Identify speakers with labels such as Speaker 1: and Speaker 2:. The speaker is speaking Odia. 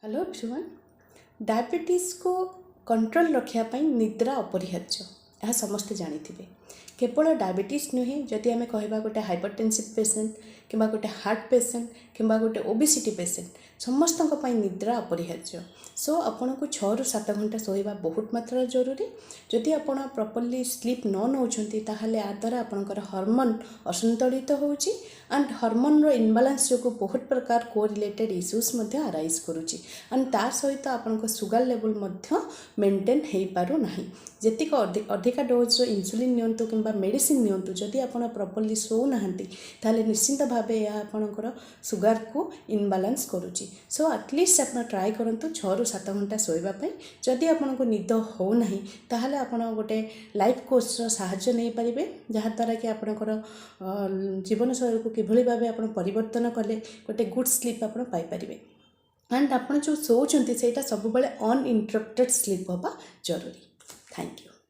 Speaker 1: ହ୍ୟାଲୋ ଏଭ୍ରିୱାନ୍, ଡାଇବେଟିସ୍କୁ କଣ୍ଟ୍ରୋଲ୍ ରଖିବା ପାଇଁ ନିଦ୍ରା ଅପରିହାର୍ଯ୍ୟ। ଏହା ସମସ୍ତେ ଜାଣିଥିବେ। କେବଳ ଡାଇବେଟିସ୍ ନୁହେଁ, ଯଦି ଆମେ କହିବା ଗୋଟେ ହାଇପରଟେନ୍ସିଭ୍ ପେସେଣ୍ଟ କିମ୍ବା ଗୋଟେ ହାର୍ଟ ପେସେଣ୍ଟ କିମ୍ବା ଗୋଟେ ଓବିସିଟି ପେସେଣ୍ଟ, ସମସ୍ତଙ୍କ ପାଇଁ ନିଦ୍ରା ଅପରିହାର୍ଯ୍ୟ। ସୋ ଆପଣଙ୍କୁ 6ରୁ 7 ଘଣ୍ଟା ଶୋଇବା ବହୁତ ମାତ୍ରାରେ ଜରୁରୀ। ଯଦି ଆପଣ ପ୍ରପରଲି ସ୍ଲିପ୍ ନ ନେଉଛନ୍ତି, ତାହେଲେ ୟା ଦ୍ୱାରା ଆପଣଙ୍କର ହରମୋନ୍ ଅସନ୍ତୁଳିତ ହେଉଛି ଆଣ୍ଡ ହରମୋନ୍ର ଇନବାଲାନ୍ସ ଯୋଗୁଁ ବହୁତ ପ୍ରକାର କୋ ରିଲେଟେଡ଼୍ ଇସ୍ୟୁଜ୍ ମଧ୍ୟ ଆରାଇଜ୍ କରୁଛି। ଆଣ୍ଡ ତା ସହିତ ଆପଣଙ୍କ ସୁଗାର ଲେଭେଲ୍ ମଧ୍ୟ ମେଣ୍ଟେନ୍ ହେଇପାରୁନାହିଁ। ଯେତିକି ଅଧିକା ଡୋଜ୍ର ଇନ୍ସୁଲିନ୍ ନିଅନ୍ତୁ କିମ୍ବା ମେଡ଼ିସିନ୍ ନିଅନ୍ତୁ, ଯଦି ଆପଣ ପ୍ରପରଲି ଶୋଉନାହାନ୍ତି, ତାହେଲେ ନିଶ୍ଚିନ୍ତ ଭାବେ ଏହା ଆପଣଙ୍କର ସୁଗାରକୁ ଇନବାଲାନ୍ସ କରୁଛି। ସୋ ଆଟଲିଷ୍ଟ ଆପଣ ଟ୍ରାଏ କରନ୍ତୁ 6ରୁ 7 ଘଣ୍ଟା ଶୋଇବା ପାଇଁ। ଯଦି ଆପଣଙ୍କୁ ନିଦ ହେଉନାହିଁ, ତାହେଲେ ଆପଣ ଗୋଟେ ଲାଇଫ୍ କୋଚ୍ର ସାହାଯ୍ୟ ନେଇପାରିବେ, ଯାହାଦ୍ୱାରା କି ଆପଣଙ୍କର ଜୀବନଶୈଳୀକୁ କିଭଳି ଭାବେ ଆପଣ ପରିବର୍ତ୍ତନ କଲେ ଗୋଟେ ଗୁଡ଼୍ ସ୍ଲିପ୍ ଆପଣ ପାଇପାରିବେ। ଆଣ୍ଡ ଆପଣ ଯେଉଁ ଶୋଉଛନ୍ତି, ସେଇଟା ସବୁବେଳେ ଅନଇଣ୍ଟରପ୍ଟେଡ଼ ସ୍ଲିପ୍ ହେବା ଜରୁରୀ। Thank you.